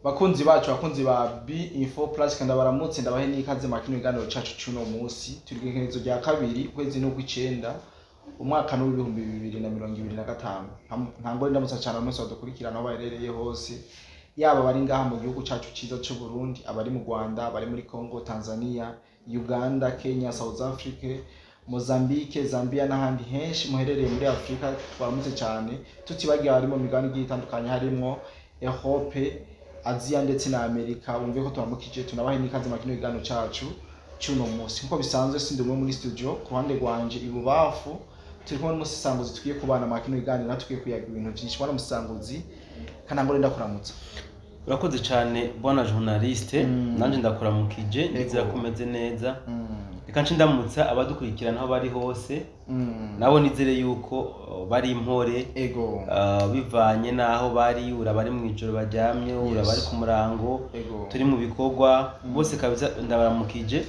Bakunzi bacu, bakunzi ba B Info Plus, kandi baramutse, ndabahe n'ikaze mu kino kiganiro cacu c'uno munsi. Turi kw'igenekerezo rya 2, ukwezi n'ukw'icenda, umwaka n'2025. Ntangore ndamutsa cane abantu badukurikirana aho baherereye hose, yaba abari ngaha mu gihugu cacu ciza c'u Burundi, abari mu Rwanda, abari muri Congo, Tanzania, Uganda, Kenya, South Africa, Mozambique, Zambia n'ahandi henshi muherereye muri Afrika, twaramutse cyane. Tutibagiye abari mu migabane igiye itandukanye, harimwo Europe, Aziya ndetse na Amerika, bumve ko turamukije, tunabahe n'ikaze mu kino kiganiro cacu c'uno munsi. Nkuko bisanzwe, sindi umwe muri studio. Ku ruhande rwanje ibubafu turi kumwe n'umusisanguzi tugiye kubana mu kino kiganiro, natwe tugiye kuyaga ibintu vyinshi. Bwana Musanguzi, kanangore ndakuramutsa. Urakoze cyane, bwana journaliste. Nanjye ndakuramukije, ndizera ko umeze neza. Reka nce ndamutsa abadukurikirana aho bari hose, nabo nizere yuko bari impore, bivanye n'aho bari, ura bari mu ijoro baryamye, ura bari ku murango, turi mu bikorwa, bose kabisa ndabaramukije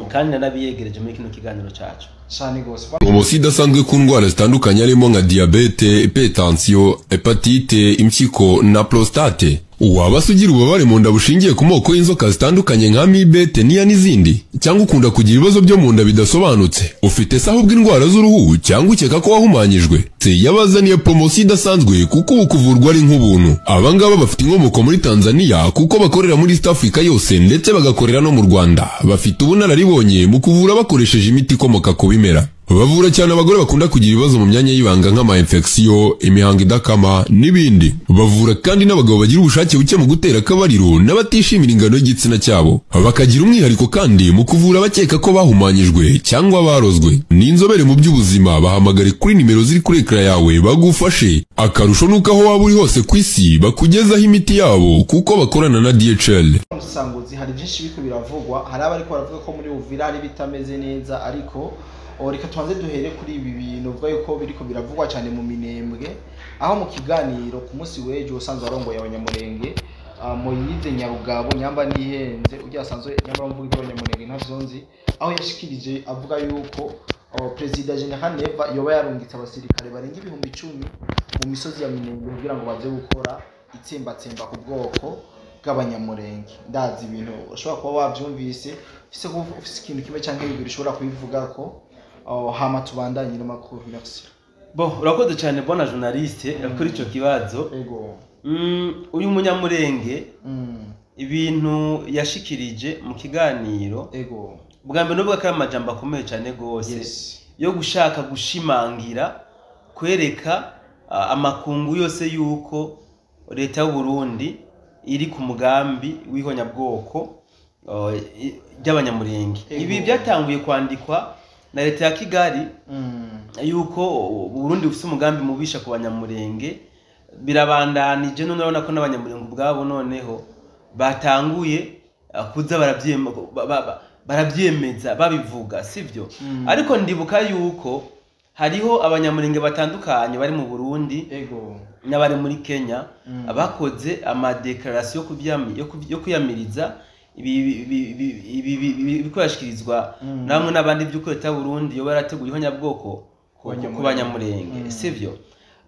kandi nanabiyegereje muri kino kiganiro cacu. Cane gose. Poromosiyo idasanzwe ku ndwara zitandukanye, harimo nka diyabete, hypertension, hépatite, impyiko na prostate. Waba se ugira ububabare mu nda bushingiye ku moko y'inzoka zitandukanye nka amibe, teniya n'izindi, cyangwa ukunda kugira ibibazo byo mu nda bidasobanutse? Ufite se ahubwo indwara z'uruhu, cyangwa ukeka ko wahumanyijwe? Se yabazaniye poromosiyo idasanzwe, kuko ubu kuvurwa ari nk'ubuntu. Aba ngaba bafite inkomoko muri Tanzania, kuko bakorera muri East Africa yose ndetse bagakorera no mu Rwanda. Bafite ubunararibonye mu kuvura bakoresheje imiti ikomoka ku bimera. Bavura cyane abagore bakunda kugira ibibazo mu myanya y'ibanga nk'ama infection, imihango idakama n'ibindi. Bavura kandi n'abagabo bagira ubushake buke mu gutera akabariro n'abatishimira ingano y'igitsina cyabo. Bakagira umwihariko kandi mu kuvura abakeka ko bahumanyijwe cyangwa barozwe. Ni inzobere mu by'ubuzima. Bahamagare kuri nimero ziri kuri écran yawe bagufashe. Akarusho nuko aho waba uri hose ku isi bakugezaho imiti yabo, kuko bakorana na DHL. Musanguzi, hari byinshi biriko biravugwa. Hari abariko baravuga ko muri Uvira hari bitameze neza, ariko reka tubanze duhere kuri ibi bintu uvuga yuko biriko biravugwa cyane mu Minembwe, aho mu kiganiro ku munsi w'ejo usanzwe arongoye Abanyamurenge, Moyize Nyarugabo, nyamba nihenze, ujya asanzwe nyamba mvuga iby'Abanyamurenge ntavyo nzi, aho yashikirije avuga yuko Perezida General Neva yoba yarungitse abasirikare barenga 10,000 mu misozi ya Minembwe kugira ngo baze gukora itsembatsemba ku bwoko bw'Abanyamurenge. Ndazi ibintu ushobora kuba wavyumvise, ufise ufise ikintu kimwe canke bibiri ushobora kubivugako, hama tubandanye n'amakuru. Merci. Bon, urakoze cyane, bwana journaliste, kuri ico kibazo. Uyu Munyamurenge, ibintu yashikirije mu kiganiro, bwa mbere nubwo ko ari amajambo akomeye cyane gose yo gushaka gushimangira kwereka amakungu yose yuko leta y'u Burundi iri ku mugambi w'ihonyabwoko ry'Abanyamurenge. Ibi byatanguye kwandikwa na leta ya Kigali yuko Burundi bufise umugambi mubisha ku Banyamurenge. Birabandanije none urabona ko n'Abanyamurenge ubwabo noneho batanguye kuza barabyemeza, babivuga, sivyo? Ariko ndibuka yuko hariho Abanyamurenge batandukanye bari mu Burundi n'abari muri Kenya bakoze ama déclaration yo kwiyamiriza ibi bikorashikirizwa namwe n'abandi by'uko leta y'u Burundi yoba yarateguye ihonyabwoko Ku Banyamurenge. ku Banyamurenge, sivyo?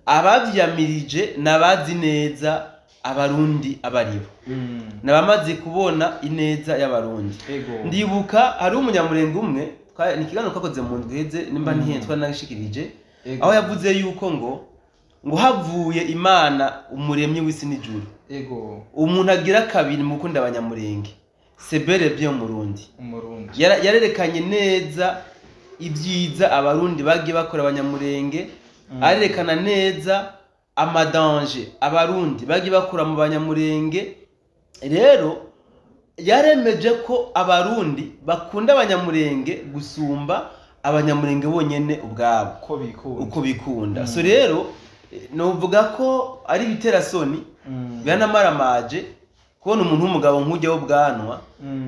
Abavyamirije n'abazi neza Abarundi abaribo, n'abamaze kubona ineza y'Abarundi. Ndibuka hari Umunyamurenge umwe, ni ikiganiro twakoze mu ndwi iheze, nimba ntihenze, twanagishikirije, aho yavuze yuko ngo havuye Imana umuremyi w'isi n'ijuru, umuntu agira kabiri mu gukunda Abanyamurenge sebere byo Murundi. Umurundi. Yarerekanye neza ibyiza Abarundi bagiye bakora Abanyamurenge, arerekana neza ama danger Abarundi bagiye bakora mu Banyamurenge. Rero yaremeje ko Abarundi bakunda Abanyamurenge gusumba Abanyamurenge bonyene ubwabo uko bikunda. Uko bikunda. So rero novuga ko ari ibiterasoni, biranamaramaje kubona umuntu w'umugabo nk'ujya w'ubwanwa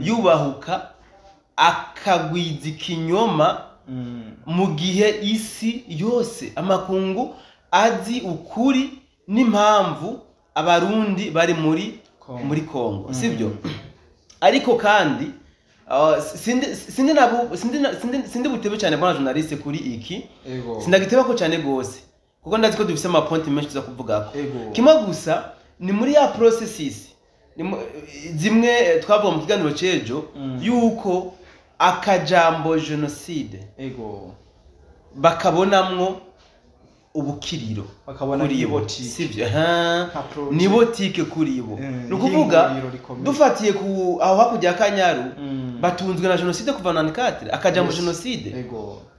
yubahuka akagwiza ikinyoma mu gihe isi yose, amakungu azi ukuri n'impamvu Abarundi bari muri Kongo. muri Kongo, sibyo? Ariko kandi sindi butebe cyane, bwana journaliste, kuri iki. Sindagiteba ko cyane gose, kuko ndazi ko dufise ama points menshi tuza kuvugako. Kimwe gusa ni muri ya processus. Zimwe twavuga mu kiganiro c'ejo yuko akajambo jenoside ego bakabonamwo ubukiriro, bakabona kuri bo, nk'ibotike. Sivyo? Nka projet. Ni botike kuri bo. Ni ukuvuga Ihinguriro rikomeye. dufatiye ku aho hakurya ya Kanyaru, batunzwe na jenoside kuva 94, akajambo jenoside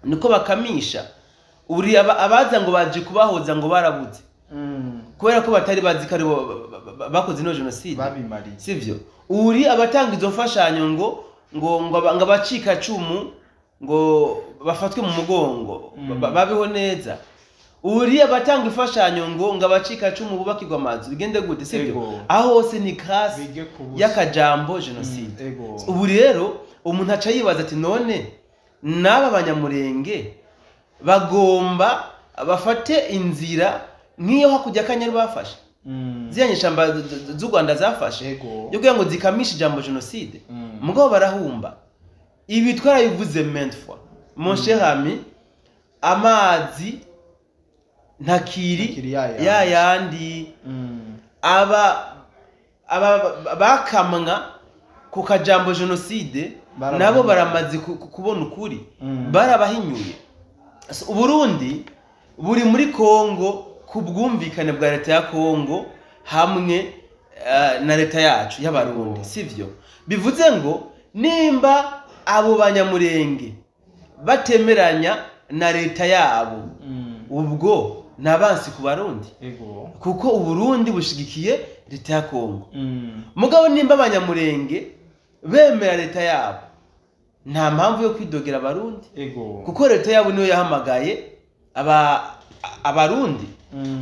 niko bakamisha. Uri abaza ngo baje kubahoza ngo barabuze kubera ko batari bazi ko aribo bakoze ino jenoside, babimariye, sivyo? Uri abatanga izo mfashanyo ngo abacika cumu ngo bafatwe mu mugongo, babeho neza. Uri abatanga imfashanyo ngo abacika cumu bubakirwe amazu, bigende gute, sivyo? Aho hose ni grâce bige ku busa. y'akajambo jenoside. Ubu rero umuntu aca yibaza ati none n'aba banyamurenge bagomba bafate inzira nk'iyo hakurya Kanyaru bafashe, ziriya nyeshamba z'u Rwanda zafashe, yo kugira ngo zikamishe ijambo jenoside. Mugabo barahumba. Ibi twarabivuze maintes fois, mon cher ami, amazi ntakiri Ntakiri ya yandi. ya yandi. Aba bakamwa ku kajambo jenoside nabo baramaze kubona ukuri, barabahinyuye. So, Uburundi buri muri Kongo ku bwumvikane bwa leta ya Kongo hamwe na leta yacu y'Abarundi, sivyo? Bivuze ngo nimba abo banyamurenge batemeranya na leta yabo, ubwo nabansi ku Barundi, kuko Uburundi bushigikiye leta ya Kongo. Mugabo nimba abanyamurenge bemera leta yabo, nta mpamvu yo kwidogera Abarundi, kuko leta yabo niyo yahamagaye Abarundi.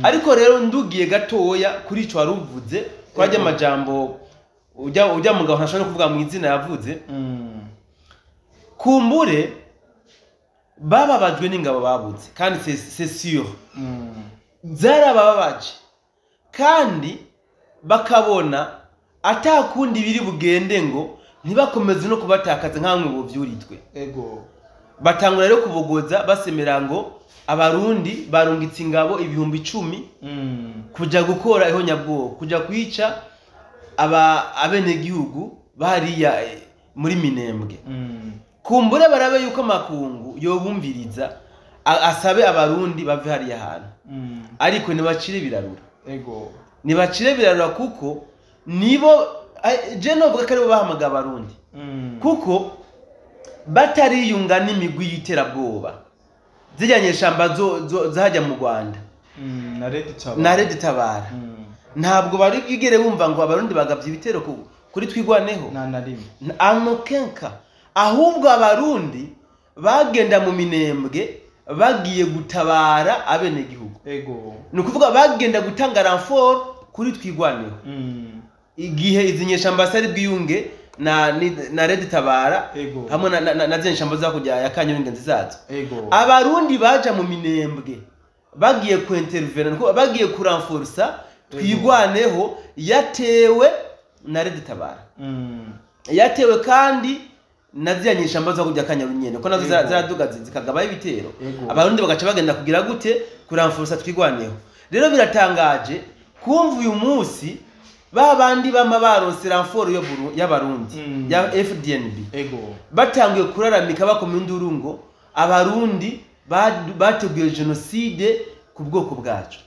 Ariko rero ndugiye gatoya kuri ico waruvuze, kwajya amajambo ujya mugabo ntashobora kuvuga mu izina yavuze. Kumbure bababajwe n'ingabo babuze, kandi c'est sûr zarabababaje, kandi bakabona atakundi biri bugende ngo ntibakomeze no kubatakaza nk'amwe bovyuritwe. Batangura rero kubogoza basemera ngo Abarundi barungitse ingabo 10,000 kuja gukora ihonyabwoko, kuja kwica abenegihugu bariya muri Minembwe. Kumbure barabe yuko amakungu yobumviriza, asabe Abarundi bave hariya hantu. Ariko ntibacire birarura. Ntibacire birarura kuko nibo je novuga ko aribo bahamagaye Abarundi. Kuko batariyunga n'imigwi y'iterabwoba zirya nyeshamba zahajya mu Rwanda. Na Red Tabara. Na Red Tabara. Ntabwo bari bwigere bumva ngo Abarundi bagavye ibitero kuri Twigwaneho. Nta na rimwe. Anokenka. Ahubwo Abarundi bagenda mu Minembwe bagiye gutabara abenegihugu. Ni ukuvuga bagenda gutanga renfort kuri Twigwaneho. Igihe izi nyeshamba zari bwiyunge na Red Tabara hamwe na ziriya nyeshamba za kujya ya Kanyaru n'ingenzi zazo. Abarundi baja mu Minembwe bagiye ku intervenir, kuko bagiye kuranforsa Twigwaneho yatewe na Red Tabara. Yatewe kandi na ziriya nyeshamba zo kujya Kanyaru nyene, ko nazo ziraduga zikagabayo ibitero. Abarundi bagaca bagenda kugira gute? Kuranforsa Twigwaneho. Rero biratangaje kumva uyu munsi ba bandi bama baronse renfort y'Abarundi, ya FDNB. Batanguye kuraramika bakoma induru ngo Abarundi bateguye jenoside ku bwoko bwacu.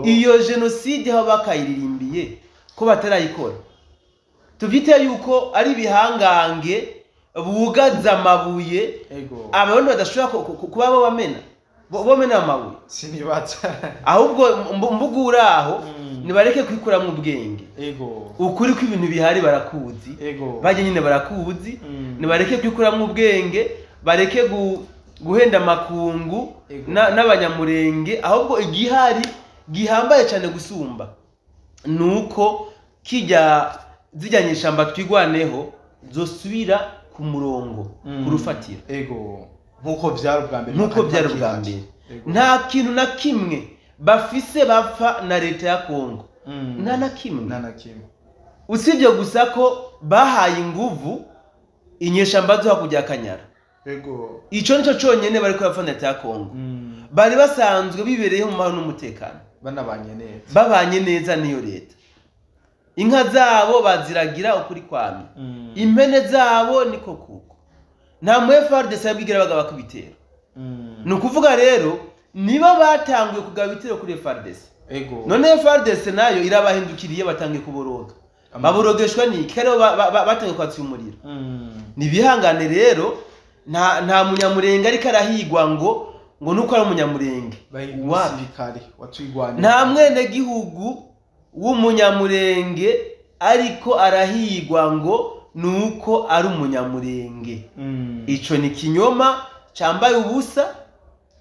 Iyo jenoside aho bakayiririmbiye ko batarayikora, tuvyite yuko ari ibihangange bugaza amabuye. Abarundi badashobora kuba bo bamena. Bo bamena amabuye. Sinibaza. Ahubwo mbugura aho, nibareke kwikura mu bwenge. Ukuri kw'ibintu bihari barakuzi. Bajye nyine barakuzi. Nibareke kwikura mu bwenge, bareke guhenda makungu n'abanyamurenge. Ahubwo igihari gihambaye cyane gusumba nuko kijya zijya nyeshamba Twigwaneho zosubira ku murongo, ku rufatiro. Nkuko vyari ubwa mbere. Nkuko byari ubwa mbere. Nta kintu na kimwe bafise bapfa na leta ya Kongo. Nta na kimwe. Nta na kimwe. Usibye gusa ko bahaye inguvu inyeshamba zo hakurya ya Kanyara. Ico nico conyene bariko bapfa na leta ya Kongo. Bari basanzwe bibereyeho mu mahoro n'umutekano. Banabanye neza. Babanye neza niyo leta. Inka zabo baziragira ukuri kwami. Impene zabo niko kuko. Nta mu FARDC yabwigira bagaba kubitero. Ni ukuvuga rero niba batanguye kugaba ibitero kuri FARDC. Ego. None FARDC nayo irabahindukiriye batangiye kuboroga. Baborogeshwa ni kero batangiye kwatsa umuriro. Nibihangane rero nta munyamurenge ariko arahigwa ngo nuko ari umunyamurenge. Nta mwene gihugu w'umunyamurenge ariko arahigwa ngo nuko ari umunyamurenge. Ico ni kinyoma cambaye ubusa,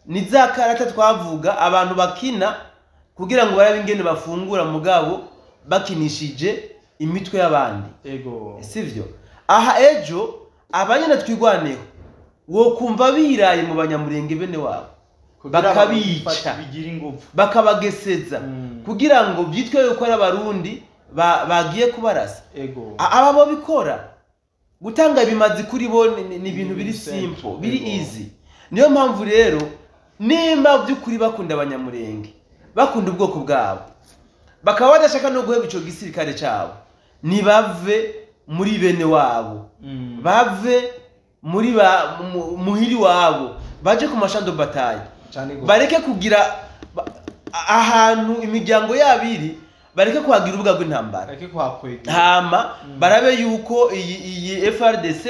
ni za karata twavuga abantu bakina kugira ngo barabe ingene bafungura mugabo bakinishije imitwe y'abandi. Ego. Sivyo? Aha ejo abanyene twigwaneho wo kumva biraye mu banyamurenge bene wabo bakabica bakabageseza kugira ngo byitwe yuko ari abarundi bagiye kubarasa. Ego. Aba bo bikora gutanga bimazi kuri bo ni ibintu biri simple, biri easy. Niyo mpamvu rero nimba by'ukuri bakunda abanyamurenge, bakunda ubwoko bwabo, bakaba badashaka no guheba ico gisirikare cabo, nibave muri bene wabo, bave muri ba muhiri wabo, baje ku mashando bataye, bareke kugira ahantu imiryango yabiri, bareke kuhagira urubuga rw'intambara, bareke kuhakwega hama barabe yuko iyi FRDC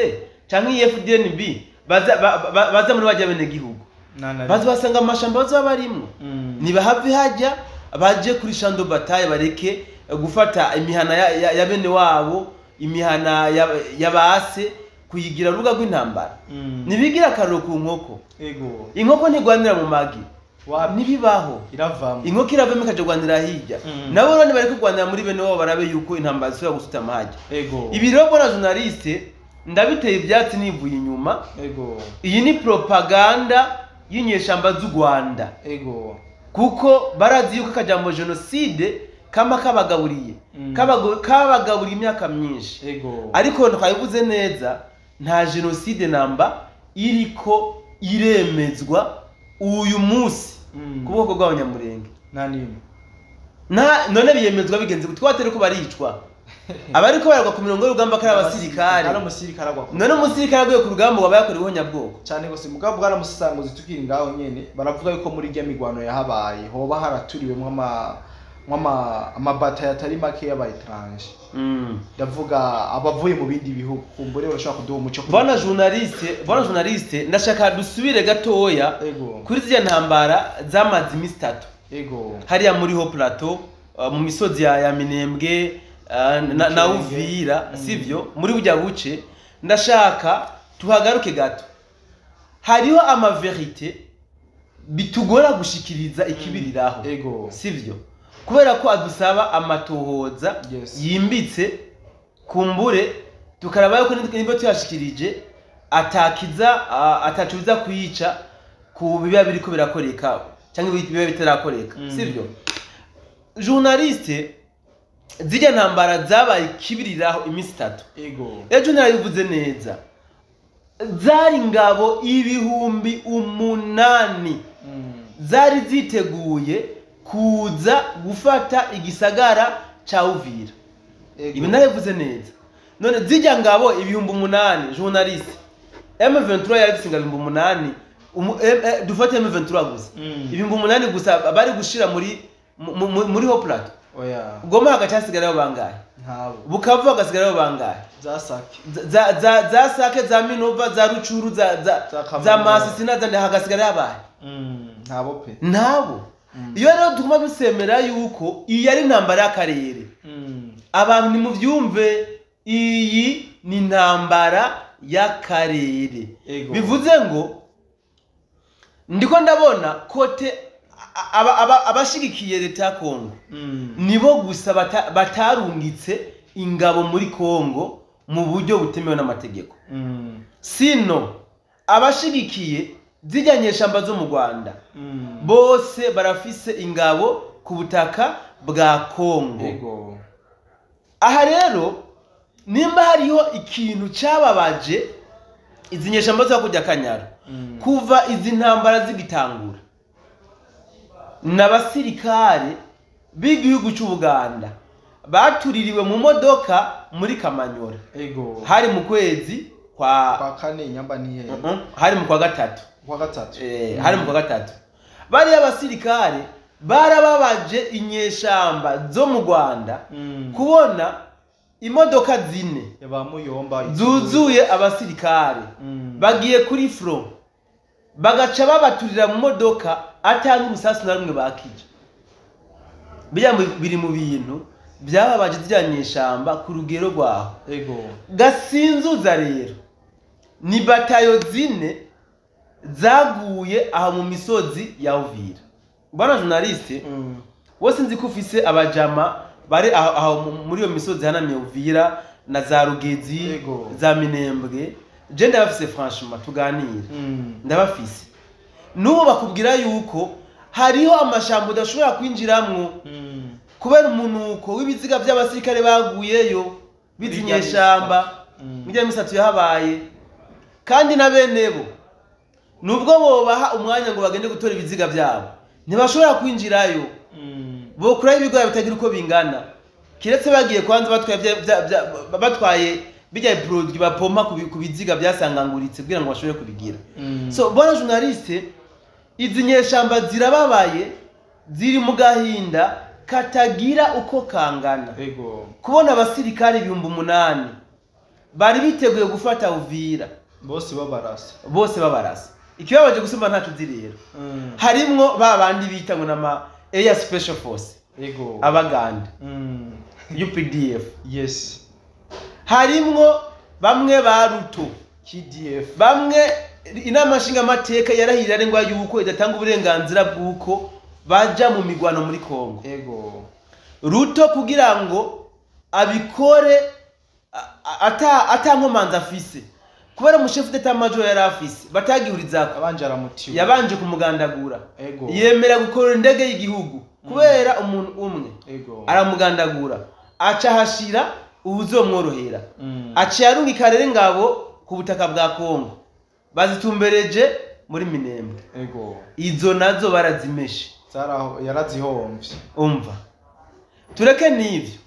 canke iyi FDNB baza muri bajya bene gihugu, baza basanga amashamba baza barimwo, nibahave hajya baje kuri shando bataye, bareke gufata imihana ya bene wabo, imihana ya base kuyigira urubuga rw'intambara. Nibigira akariro ku nkoko. Ego. Inkoko ntigwanira mu magi. Nibibaho. Iravamo. Inkoko iravamo ikaja kugwanira hirya. Nabo rero bari kugwanira muri bene wabo barabe yuko intambara zisubira gusutama hajya. Ego. Ibi rero bona journaliste ndabiteye ibyatsi nivuye inyuma. Ego. Iyi ni propaganda y'inyeshamba z'u Rwanda. Ego. Kuko barazi yuko akajambo genocide kama kabagaburiye. Kabagaburiye imyaka myinshi. Ego. Ariko twabivuze neza nta genocide namba iriko iremezwa uyu munsi ku bwoko bw'abanyamurenge. Nta nimwe. None biyemezwa bigenze gute? Twatari ko baricwa. Abariko baragwa ku mirongo y'urugamba kari abasirikare. Ari umusirikare agwa. None umusirikare aguye ku rugamba waba yakorewe ihonyabwoko. Cyane gose mugabo bwaramusisanguzi tukiri ngaho nyene baravuga yuko muri rya migwano yahabaye hoba haraturiwemwo amabata yatari make y'aba étranger. Ndavuga abavuye mu bindi bihugu kumbure urashaka kuduha umuco. Bwana journaliste ndashaka dusubire gatoya kuri zya ntambara zamazi imisi itatu. Ego. Hariya muri ho plateau mu misozi ya Minembwe na Uvira, sivyo? Muri burya buce ndashaka tuhagaruke gato. Hariho ama vérité bitugora gushikiriza ikibiriraho. Ego. Sivyo? Kubera ko adusaba amatohoza yimbitse kumbure tukaraba yuko nibyo tuyashikirije atakiza atacuza kuyica ku biba biriko birakoreka cyangwa biba bitarakoreka, sivyo? Journaliste zijya ntambara zabaye kibiriraho imisi itatu. Ego. Ejo narabivuze neza. Zari ngabo 8,000 zari ziteguye kuza gufata igisagara ca Uvira. Ibi narabivuze neza. None zijya ngabo 8,000 journaliste M23 yari ifise ngabo 8,000, dufate M23 gusa. 8,000 gusa bari gushira muri ho plateau. Oya. Goma hagacasigarayo bangahe? Ntabo. Bukavu hagasigarayo bangahe? Za Sake. Za Sake, za Minova, za Rucuru, za Masisi na zandi hagasigarayo abahe? Ntabo pe. Ntabo. Iyo rero tuguma dusemera yuko iyi ari intambara y'akarere. Abantu ni muvyumve iyi ni intambara y'akarere. Bivuze ngo ndiko ndabona kote abashigikiye leta ya Kongo nibo gusa batarungitse ingabo muri Kongo mu buryo butemewe n'amategeko. Sino abashigikiye zijya nyeshamba zo mu Rwanda bose barafise ingabo ku butaka bwa Kongo. Ego. Aha rero nimba hariho ikintu cyababaje izi nyeshamba zo kujya Kanyara kuva izi ntambara zigitangura, n'abasirikare b'igihugu cy'Ubuganda Batuririwe mu modoka muri Kamanyora. Ego. Hari mu kwezi kwa kane nyamba niye. Hari mu kwa gatatu. Kwa gatatu. Hari mu kwa gatatu. Bari abasirikare barababaje inyeshamba zo mu Rwanda kubona imodoka zine zuzuye abasirikare bagiye kuri front bagaca babaturira mu modoka atanga umusasu na rumwe bakije. Bijya biri mu bintu byababaje byanyeshamba ku rugero rwaho. Ego. Gasinzuza rero ni batayo zine zaguye aho mu misozi ya Uvira. Bana journaliste wose nzi ko ufise abajama bari aho muri iyo misozi hanamye Uvira na za Rugezi za Minembwe. Je ndabafise franchement tuganire. Ndabafise. Nubo bakubwira yuko hariho amashamba udashobora kwinjiramwo kubera umunuko w'ibiziga by'abasirikare baguyeyo bizinyeshamba bijya misatu yahabaye. Kandi na benebo nubwo bobaha umwanya ngo bagende gutora ibiziga byabo ntibashobora kwinjirayo. Bokura ibigoya bitagira uko bingana kiretse bagiye kwanza batwaye bijya produit bapompa ku biziga byasanganguritse kugira ngo bashobore kubigira. So bona journaliste, izi nyeshamba zirababaye ziri mu gahinda katagira uko kangana. Ego. Kubona abasirikare 8,000 bari biteguye gufata Uvira bose babarasa. Bose babarasa. Ikibabaje gusumba ntacu zirero. Harimwo babandi bita ngo nama Air Special Force. Ego. Abaganda. UPDF. Yes. Harimwo bamwe ba Ruto KDF. Bamwe inama nshinga mateka yarahirira arengwa yuko idatanga uburenganzira bw'uko baja mu migwano muri Kongo. Ego. Ruto kugira ngo abikore ata nkomanza afise. Kubera umushefu d'état major yari afise batagihurizako abanje aramutiwe. Yabanje kumugandagura. Ego. Yemera gukora indege y'igihugu kubera umuntu umwe. Ego. Aramugandagura. Aca hashira ubuzomworohera. Aca yarungika rero ingabo ku butaka bwa Kongo. Bazitumbereje muri Minembwe. Ego. Izo nazo barazimeshe. Zaraho yarazihomvye. Umva. Tureke nivyo.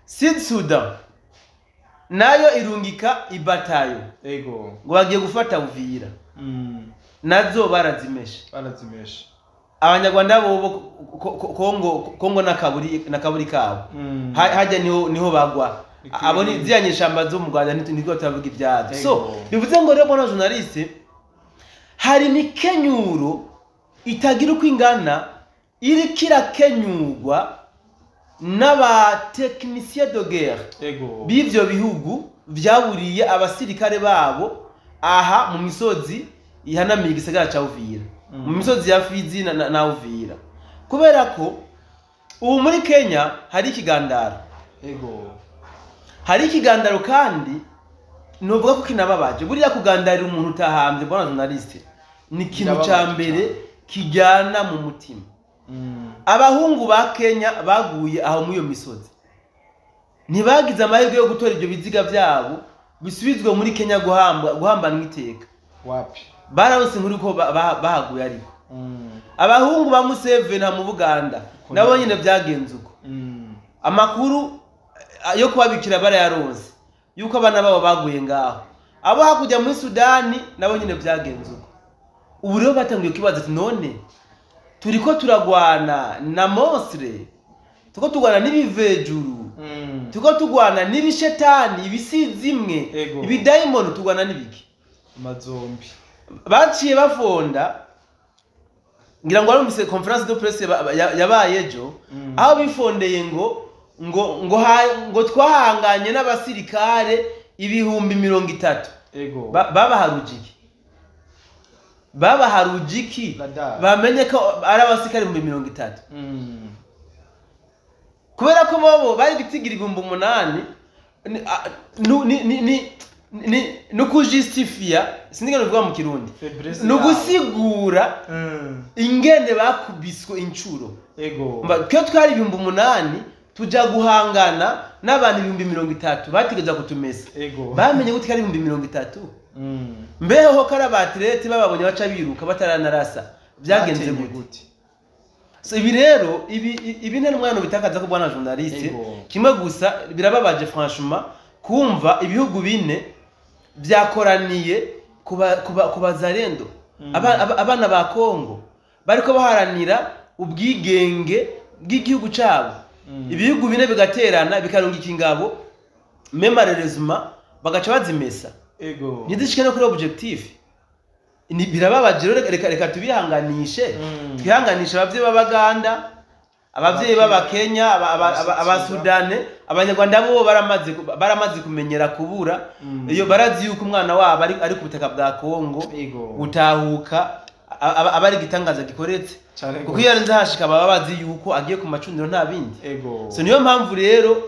Sud Sudan nayo irungika ibatayo. Ego. Ngo bagiye gufata Uvira. Nazo barazimeshe. Barazimeshe. Abanyarwanda bo Kongo na kaburi kabo. Hajya niho bagwa. Abo ni ziyanyeshamba zo mu Rwanda nitwo turavuga ibyabo. So bivuze ngo rero bona journaliste hari mikenyuro itagira uko ingana iri kirakenyurwa n'aba technicien de guerre. Ego. B'ivyo bihugu vyaburiye abasirikare babo aha mu misozi ihanamiye igisagara ca Uvira. Mu misozi ya Fizi na Uvira. Kubera ko ubu muri Kenya hari ikigandaro. Ego. Hari ikigandaro kandi nuvuga ko kinababaje. Buriya kugandarira umuntu utahambye bona journaliste ni ikintu ca mbere kijyana mu mutima. Abahungu ba Kenya baguye aho muri iyo misozi ntibagize amahirwe yo gutora ibyo biziga byabo bisubizwe muri Kenya guhambanwa iteka. Wapi bararonse inkuru ko bahaguye ariko abahungu ba Museveni mu Buganda nabo nyine byagenze uko. Amakuru yo kubabikira barayaronse yuko abana babo baguye ngaho. Abo hakujya muri Sudani nabo nyine byagenze uko. Ubu rero batangiye kibaza ati none turiko turagwana na monstre, tuko tugwana n'ibivejuru, tuko tugwana n'ibishetani, ibisizimwe, ibidayimoni, tugwana n'ibiki amazombi. Baciye bafonda ngira ngo arumvise conference de presse yabaye ejo aho bifondeye ngo ngo ngo ngo twahanganye n'abasirikare 30,000. Ego. Babaharujiki. Babaharujiki bamenye ko ari abasirikare 30,000. Kubera ko bobo bari gutigira 8,000 ni nukujustifia sinigana bivuga mu Kirundi nugusigura ingene bakubiswe incuro. Ego. Twe twari 8,000 tuja guhangana n'abantu 30,000 batigeza kutumesa. Ego. Bamenye gute ari 30,000? Mbeho ko ari abatlete bababonye baca biruka bataranarasa. Byagenze gute? So ibi rero ibi nta n'umwana bitakaza ko bwana journaliste. Kimwe gusa birababaje franchement kumva ibihugu bine byakoraniye kuba bazarendo abana ba Kongo bariko baharanira ubwigenge bw'igihugu cabo. Ibihugu bine bigaterana bikarungika ingabo même malheureusement bagaca bazimesa. Ego. Ntizishike no kuri objectif. Ni birababaje rero, reka tubihanganishe. Twihanganishe abavyeyi b'Abaganda, abavyeyi b'Abakenya, Abasudane, Abanyarwanda bo baramaze kumenyera kubura. Iyo barazi yuko umwana wabo ari ku butaka bwa Kongo gutahuka aba ari igitangaza gikoretse. Kuko iyo arinze hashika baba bazi yuko agiye ku macundiro nta bindi. So niyo mpamvu rero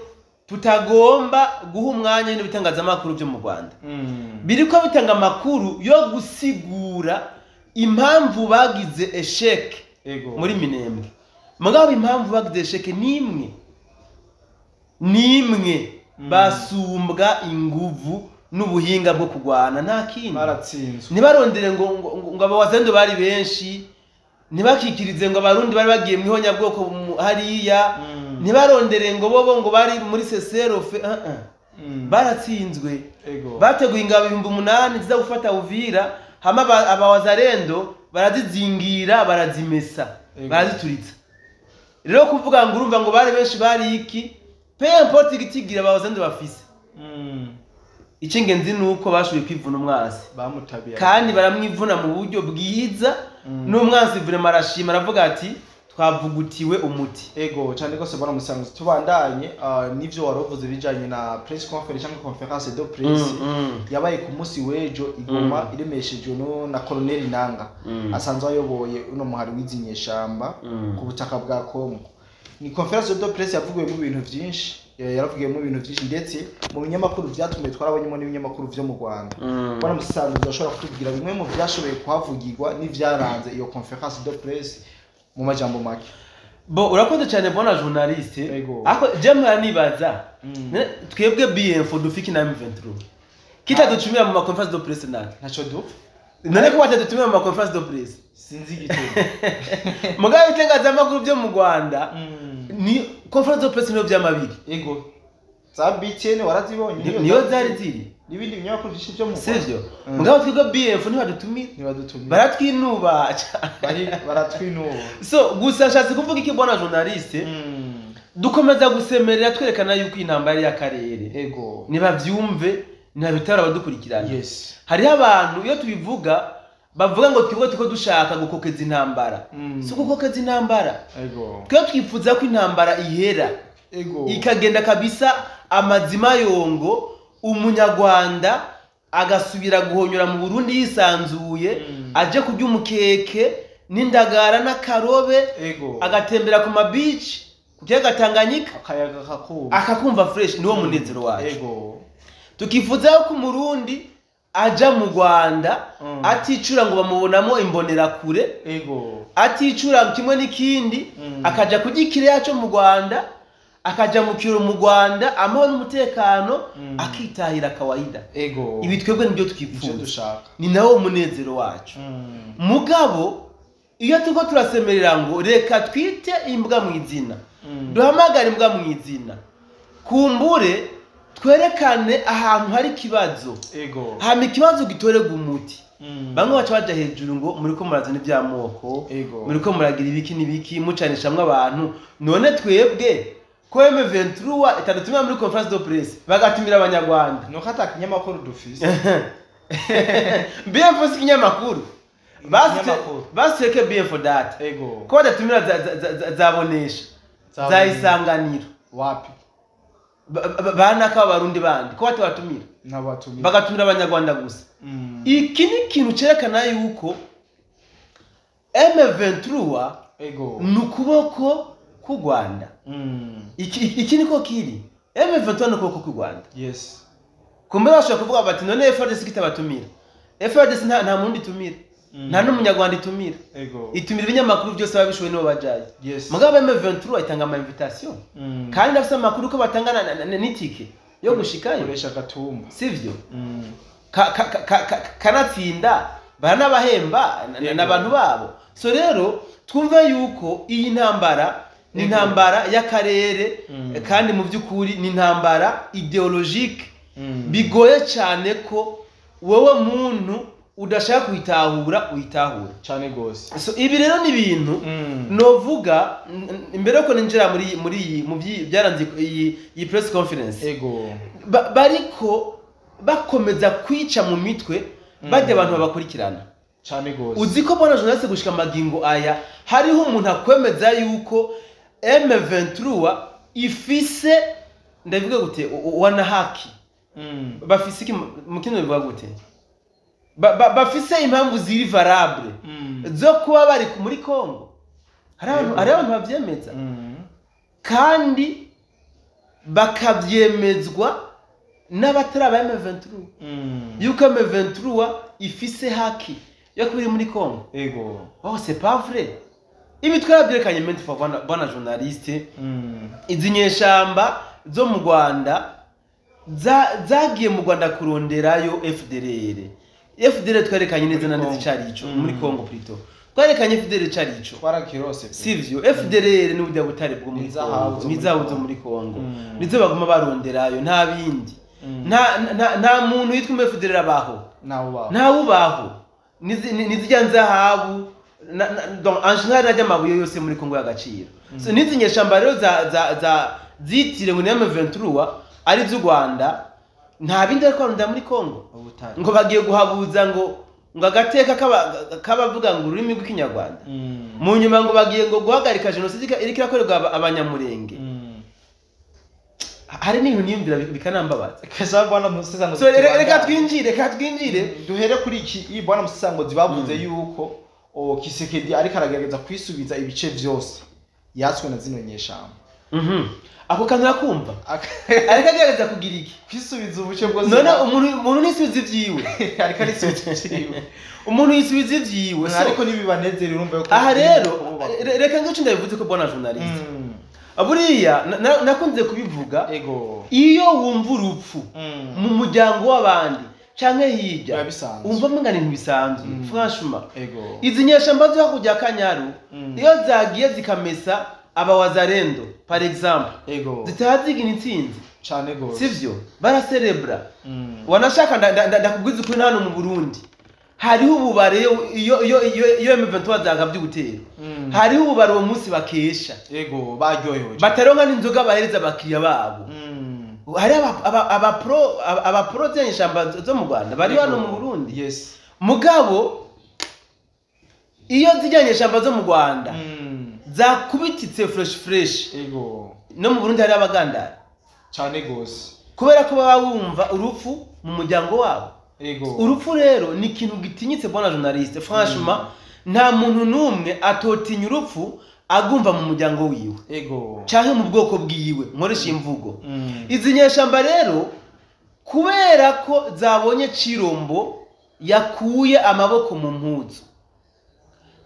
tutagomba guha umwanya n'ibitangazamakuru byo mu Rwanda. Biriko bitanga amakuru yo gusigura impamvu bagize échec muri Minembwe. Mugabo impamvu bagize échec nimwe basumbwa inguvu n'ubuhinga bwo kugwana nta kindi. Baratsinzwe. Ntibarondere ngo abawazendo bari benshi, ntibakikirize ngo abarundi bari bagiye mu ihonyabwoko hariya, ntibarondere ngo bobo ngo bari muri seserofe. Baratsinzwe. Bateguye ingabo 8,000 ziza gufata Uvira, hama abawazarendo barazizingira, barazimesa, barazituritsa. Rero kuvuga ngo urumva ngo bari benshi bari iki, peu importe igitigira abawazarendo bafise. Icy'ingenzi nuko bashoboye kwivuna umwansi. Bamutabiye. Kandi baramwivuna mu buryo bwiza, n'umwansi vraiment arashima aravuga ati twavugutiwe umuti. Ego cyane gose bwana Musanguzi, tubandanye nivyo warovuze bijanye na press conference cyangwa conférence de presse yabaye ku munsi w'ejo igoma iremeshejwe na Colonel Nanga asanzwe ayoboye uno muhari w'izinyeshamba ku butaka bwa Kongo. Ni conférence de presse yavugiyemo ibintu vyinshi, yaravugiyemo ibintu vyinshi ndetse mu binyamakuru vyatumye twarabonyemo n'ibinyamakuru vyo mu Rwanda. Bwana Musanguzi ashobora kutubwira bimwe mu vyashoboye kuhavugirwa n'ivyaranze iyo conférence de presse mu majambo make. Bo urakoze cyane bwana journaliste. Ako je muranibaza twebwe BF dufiki na M23 kitadutumira mu ma conférence de presse nani ntaco dupfa. None ko batadutumira mu ma conférence de presse sinzi igituma. Mugabo itangazamakuru byo mu Rwanda ni conférence de presse niyo byamabiri. Ego. Za BTN warazibonye niyo zari ziri nibindi binyamakuru byinshi byo mu Rwanda. Sivyo. Mugabo twebwe BF ntibadutumira. Ntibadutumira. Baratwinuba. Baratwinuba. So gusa nshatse kuvuga iki bwana journaliste? Dukomeza gusemerera twerekana yuko intambara y'akarere. Ego. Nibavyumve nabitara abadukurikirana. Yes. Hariho abantu iyo tubivuga bavuga ngo twebwe tuko dushaka gukokeza intambara. Si gukokeza intambara. Ego. Twe twifuza ko intambara ihera. Ego. Ikagenda kabisa amazima yongo, umunyarwanda agasubira guhonyora mu Burundi yisanzuye, aje kurya umukeke n'indagara n'akarobe, agatembera ku ma beach ku kiyaga Tanganyika, akayaga kakumva, akakumva fresh, niwo munezero wacu. Ego. Tukifuza ko umurundi aja mu Rwanda aticura ngo bamubonamo imbonera kure. Ego. Aticura kimwe n'ikindi, akaja kurya ikiriya cyo mu Rwanda, akaja mu kiro mu Rwanda amahoro n'umutekano, akitahira kawaida. Ego. Ibi twebwe nibyo twifuza, dushaka. Ni nawo munezero wacu. Mugabo iyo tuko turasemerera ngo reka twite imbwa mu izina, duhamagare imbwa mu izina, kumbure twerekane ahantu hari kibazo. Ego. Hama ikibazo gitorega umuti. Bamwe baca baja hejuru ngo muriko murazana ivy'amoko, muriko muragira ibiki n'ibiki, mucanishamwe abantu. None twebwe ko M23 itadutumira muri conférence de presse bagatumira abanyarwanda. Nuko ata kinyamakuru dufise. BF si kinyamakuru. Baseke BF data. Ego. Ko badatumira zabonesha. Za Isanganiro. Wapi? Banaka abarundi bandi ko batabatumira. Nabatumira. Bagatumira abanyarwanda gusa. Iki ni ikintu cerekana yuko M23 Ego. nukuboko ku Rwanda. Iki niko kiri. M23 nukuboko ku Rwanda. Yes. Kumbe bashobora kuvuga bati none FARDC kitabatumira. FARDC nta mundi itumira. Nta n'umunyarwanda itumira. Ego. Itumira ibinyamakuru byose babishoboye nibo bajaye. Yes. Mugabo M23 itanga ama invitation. Kandi ndafise amakuru ko batanga n'itike yo gushikayo. Koresha gatumba. Sivyo? Kanatsinda baranabahemba n'abantu babo. So rero twumve yuko iyi ntambara ni intambara y'akarere, kandi mu by'ukuri ni intambara idéologique. Bigoye cyane ko wowe muntu udashaka kuyitahura uyitahura. Cyane gose. So ibi rero ni ibintu novuga imbere yuko ninjira muri iyi mu byaranze iyi press conference. Bariko bakomeza kwica mu mitwe bajya abantu babakurikirana. Cyane gose. Uzi ko bwana journaliste, gushika magingo aya hariho umuntu akwemeza yuko M23 ifise, ndavuga gute, wana haki, bafise iki mu kino, bivuga gute, bafise impamvu ziri valable zo kuba bari muri Congo. Hari abantu, hari abantu bavyemeza, kandi bakavyemezwa n'abatari aba M23, yuko M23 ifise haki yo kuba iri muri Congo. Oh, c'est pas vrai. Ibi twarabyerekanye maintes fois, bwana journaliste. Izi nyeshamba zo mu Rwanda zagiye mu Rwanda kuronderayo FDLR. FDLR twerekanye neza na neza icari ico muri Congo, plutôt twerekanye FDLR icari ico. Twarakirose. Sivyo? FDLR ni burya butare bwo muri Ni Congo, zahabu zo muri ni zahabu zo Congo. muri Congo. Nizo baguma baronderayo, nta bindi. Nta muntu yitwa umu FDLR abaho. Nawe ubaho. Ntawe ubaho. Nizirya nzahabu donc en général najya amabuye yose muri Congo y'agaciro. So nizi nyeshamba rero za zitire ngo ni M23 ari z'u Rwanda, nta bindi ariko barondera muri Congo. Ubutare. Ngo bagiye guhabuza ngo agateka k'abavuga ngo ururimi rw'Ikinyarwanda. Mu nyuma ngo bagiye ngo guhagarika jenoside iriko irakorerwa abanyamurenge. Hari n'ibintu niyumvira bikanambabaza. Kesa bwana Musesango. So reka twinjire, reka twinjire. Duhere kuri iki. Iyi bwana Musesango, bavuze yuko Kisekedi ariko aragerageza kwisubiza ibice vyose yatswe na zino nyeshamba. Ako kantu urakumva, ariko agerageza kugira iki? Kwisubiza ubuce bwose. None umuntu nisubiza ivyiwe? Ariko arisubiza ivyiwe. Umuntu yisubiza ivyiwe. So, ariko nibibanezera, urumva yuko aha rero reka ngice ndabivuze ko bwana journaliste, buriya nakunze kubivuga, iyo wumva urupfu mu muryango w'abandi canke hirya, Biba bisanzwe. Umva mungana ibintu bisanzwe, franchement. Izi nyeshamba zo hakurya ya Kanyaru, iyo zagiye zikamesa abawazarendo par exemple, zitaha zigina intsinzi. Cane gose. Sivyo? Baraserebra. Wanashaka ndakubwiza ukuri, hano mu Burundi hariho ububare, iyo M23 zagabye gutera, hariho ububare uwo munsi bakesha. Ego, baryohewe. Bataronka n'inzoga bahereza abakiriya babo. Hari aba pro z'inyeshamba zo mu Rwanda bari hano mu Burundi. Mugabo iyo zijya nyeshamba zo mu Rwanda zakubititse fresh fresh, no mu Burundi hari abagandara. Cane gose. Kubera ko baba bumva urupfu mu muryango wabo. Urupfu rero ni ikintu gitinyitse, bwana journaliste, franchement. Nta muntu n'umwe atotinya urupfu agumva mu muryango wiwe canke mu bwoko bwiwe, nkoresha imvugo. Izi nyeshamba rero, kubera ko zabonye Cirombo yakuye amaboko mu mpuzu,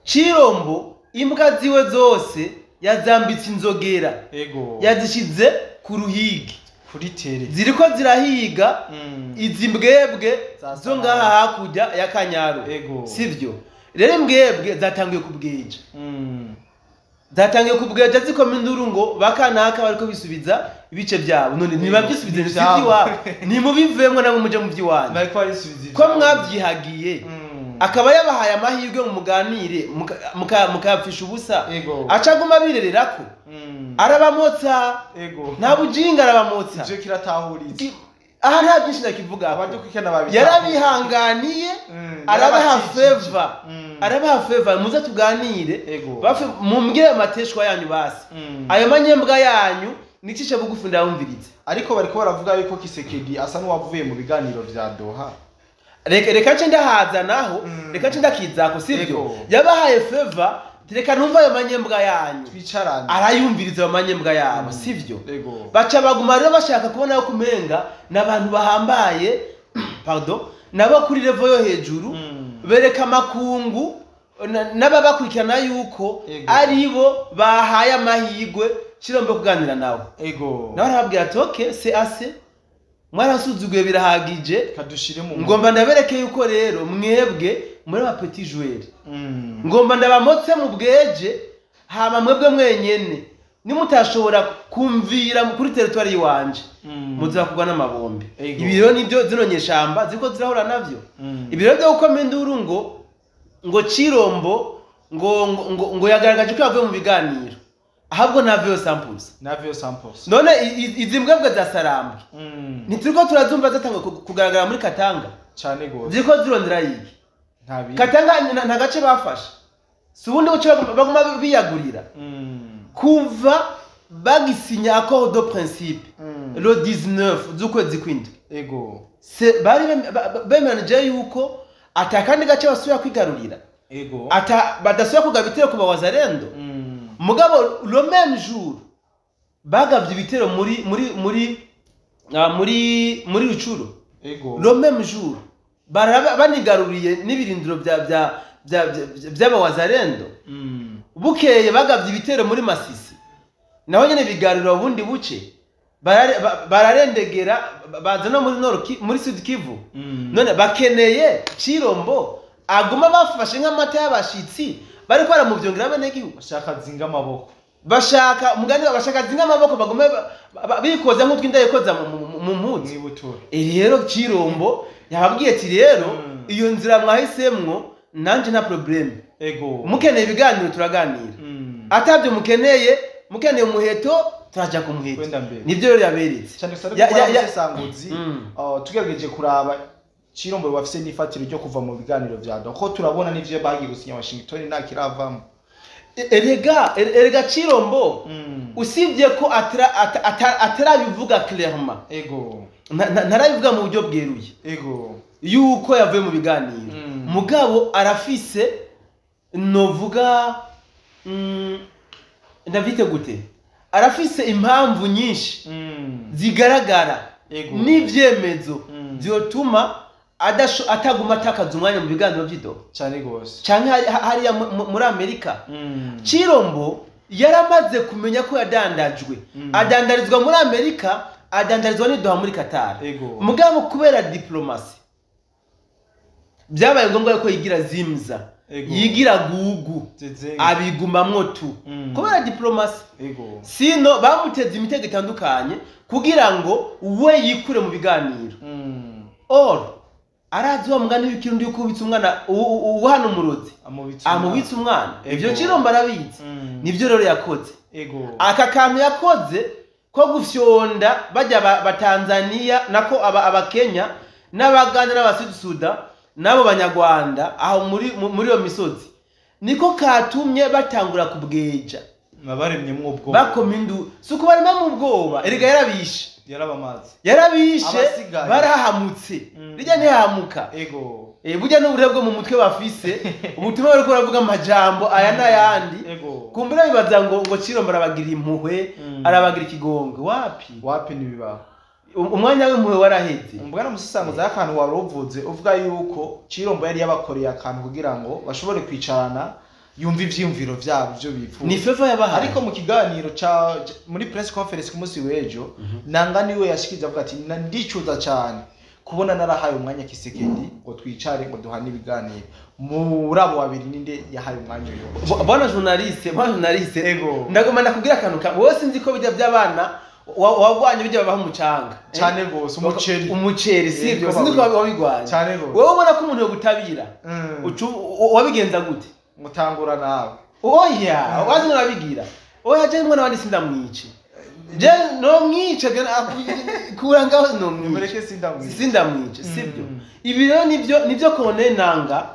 Cirombo imbwa ziwe zose yazambitse inzogera, yazishize ku ruhigi, Kuri tere. ziriko zirahiga izi mbwebwe Za zo ngaha hakurya ya Kanyaru. Sivyo? Rero imbwebwe zatanguye kubweja, zatangiye kubweja zikoma induru ngo bakanaka bariko bisubiza ibice byabo. None ntibabyisubize? Ni si iby'iwabo, nimubivemwo namwe muje mu by'iwanyu. Bariko barisubiza Ko ivyabo. mwabyihagiye, akaba yabahaye amahirwe mu muganire, mukayapfisha ubusa, aca aguma birererako, arabamotsa. Nta bujinga, arabamotsa. Ivyo kiratahuritse. Aha nta byinshi nakivuga. Abadukurikirana babitaho. Yarabihanganiye, arabaha Yarabakijije. faveur, arabaha faveur: muze tuganire. Bafe mumbwire amateshwa yanyu basi, ayo manyembwa yanyu, nicishe bugufi ndayumvirize. Ariko bariko baravuga yuko Kisekedi asa n'uwavuye mu biganiro vya Doha. Reka nce ndahaza naho. Reka nce ndakizako, sivyo? Yabahaye faveur, reka numva ayo manyembwa yanyu. Twicarane. Arayumviriza ayo manyembwa yabo, sivyo? Ego. Baca baguma rero bashaka kubona yo kumenga n'abantu bahambaye, pardon, nabo kuri level yo hejuru, bereka amakungu n'ababakurikirana yuko aribo bahaye amahirwe Chilombo kuganira nawe. Nawe arababwira ati: "Ok, c'est assez." Mwarasuzuguye birahagije, kadushire mu ngomba ndabereke yuko rero mwebwe muri ba petit joueur. Ngomba ndabamotse mu bweje, hama mwebwe mwenyene nimutashobora kumvira kuri territoire yiwanje muzakugwa n'amabombe. Ibiro nibyo zino nyeshamba ziko zirahura navyo. Ibiro byo gukoma induru ngo Chirombo ngo yagaragaje ko yavuye mu biganiro, ahubwo navyo samples. None izi mbwebwe za Sarambwe ntituriko turazumva zatangwe kugaragara muri Katanga cyane gose, ziko zirondera yiki Katanga nta gace bafashe, si ubundi buce baguma biyagurira. Kuva bagisinya accord de principe le 19 z'ukwezi kw'indwi, ego bari bemeranije yuko atakandi gace basubira kwigarurira, ego ata badasubira kugaba ibitero ku bawazarendo. Mugabo le même jour bagavye ibitero muri muri muri muri muri Rucuru, ego le même jour banigaruriye n'ibirindiro bya bya by'abawazarendo. Bukeye bagavye ibitero muri Masisi, naho nyene bigarurira ubundi buce, bararendegera baza no muri Nord muri Sud Kivu. None bakeneye Chirombo aguma bafashe nk'amata y'abashitsi bariko baramuvyongera abanyagihugu. Bashaka zinga amaboko, bashaka mugani, bashaka zinga amaboko bagume bikoza nk'utwinda yikoza mu mpuzu. Rero Chirombo yababwiye ati rero iyo nzira mwahisemwo nanje nta problème, ego mukeneye ibiganiro turaganira, atabyo mukeneye umuheto turaja ku muheto. Nibyo rero yaberetse cyane cyane sanguzi. Tugerageje kuraba Chirombo bafise n'ifatiro ryo kuva mu biganiro vya Doha, ko turabona n'ivyo bagiye gusinya Washington nta kiravamo. Erega Chirombo usibye ko atarabivuga clairement, ego ntarabivuga mu buryo bweruye, ego yuko yavuye mu biganiro, mugabo arafise novuga ndavite gute, arafise impamvu nyinshi zigaragara n'ivyemezo byotuma ataguma atakaza umwanya mu biganiro by'ido cyane gose, canke hariya muri Amerika. Chirombo yaramaze kumenya ko yadandajwe, adandarizwa muri Amerika, adandarizwa n'idoha muri Qatar. Mugabo kubera diplomasi byabaye ngombwa ko yigira zimza, yigira gugu, abigumamwo tu kubera diplomasi. Sino bamuteze imitego itandukanye kugira ngo we yikure mu biganiro. Or arazi wa mugani w'ikirundi yuko ubitse umwana uhana umurozi amubitse umwana. Ivyo Chirombo arabizi, nivyo rero yakoze. Aka kantu yakoze ko gufyonda bajya ba Tanzania nako aba Kenya n'Abaganda n'Abasuda nabo Banyarwanda aho muri iyo misozi, niko katumye batangura kubweja, nabaremye mu ubwoba, bakoma indu suko barema mu ubwoba. Erega yarabishe, yarabishe, barahamutse rijya ntihamuka. Ego burya n'ubure bwo mu mutwe bafise ubutumwa bariko baravuga amajambo aya n'ayandi, kumbura bibaza ngo Chirombo arabagira impuhwe, arabagira ikigongo. Wapi nibibaho, umwanya w'impuhwe waraheze. Mbwana musasanguza akantu waruvuze uvuga yuko Chirombo yari yabakoreye akantu kugira ngo bashobore kwicarana yumva ivyiyumviro vyabo byo bifuza, ni fefa yabahaye. Ariko mu kiganiro ca muri press conference ku munsi w'ejo, Nanga niwe yashikije avuga ati ndicuza cyane kubona narahaye umwanya Kisekedi ngo twicare ngo duhane ibiganiro. Muri abo babiri ninde yahaye umwanya uyo? Bwana journaliste, ndagomba ndakubwira akantu ka wowe sinzi ko bijya by'abana wagwanye bijya babaha umucanga cyane gose, umuceri sivyo, sinzi ko wabigwanye cyane gose. Wowe ubona ko umuntu yogutabira wabigenza gute? Mutangura nawe. Oya wazi urabigira. Oya je mwana wandi sindamwice, je no mwice kura ngaho no mwice, sindamwice sivyo. Ibi rero nivyo Kone Nanga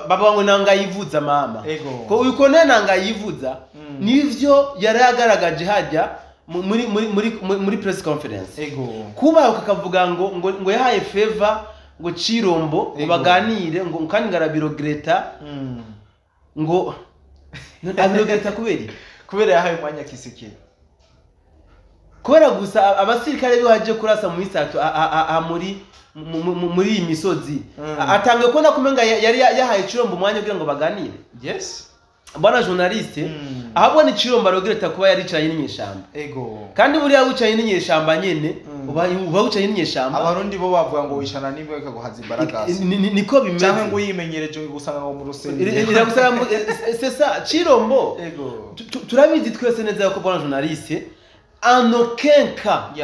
baba ngo Nanga yivuza mama, ko uyu Kone Nanga yivuza nivyo yaragaragaje hajya muri muri muri muri press conference. Ego kuba ukakavuga ngo yahaye favor ngo Chirombo ngo baganire ngo kandi ngarabirogreta ngo abirogreta kubera yahaye umwanya Kisekedi, kubera gusa abasirikare bihaje kurasa mu misato muri iyi misozi, atangiye kubona kumenga yari yahaye Chirombo umwanya kugira ngo baganire. Yes bwana journaliste, ahabwo ni Chirombo arogereta kuba yaricaye n'inyeshamba. Ego kandi buriya wicaye n'inyeshamba nyene Uba wicaye n'inyeshamba. Abarundi bo bavuga ngo wicana n'imbwa ikaguhaza imbaragasa. Niko bimeze. Canke ngo uyimenyereje gusanga ngo mu rusengero. Iragusanga c'est ça Chirombo. Ego. Turabizi twese neza ko bwana journaliste en aucun cas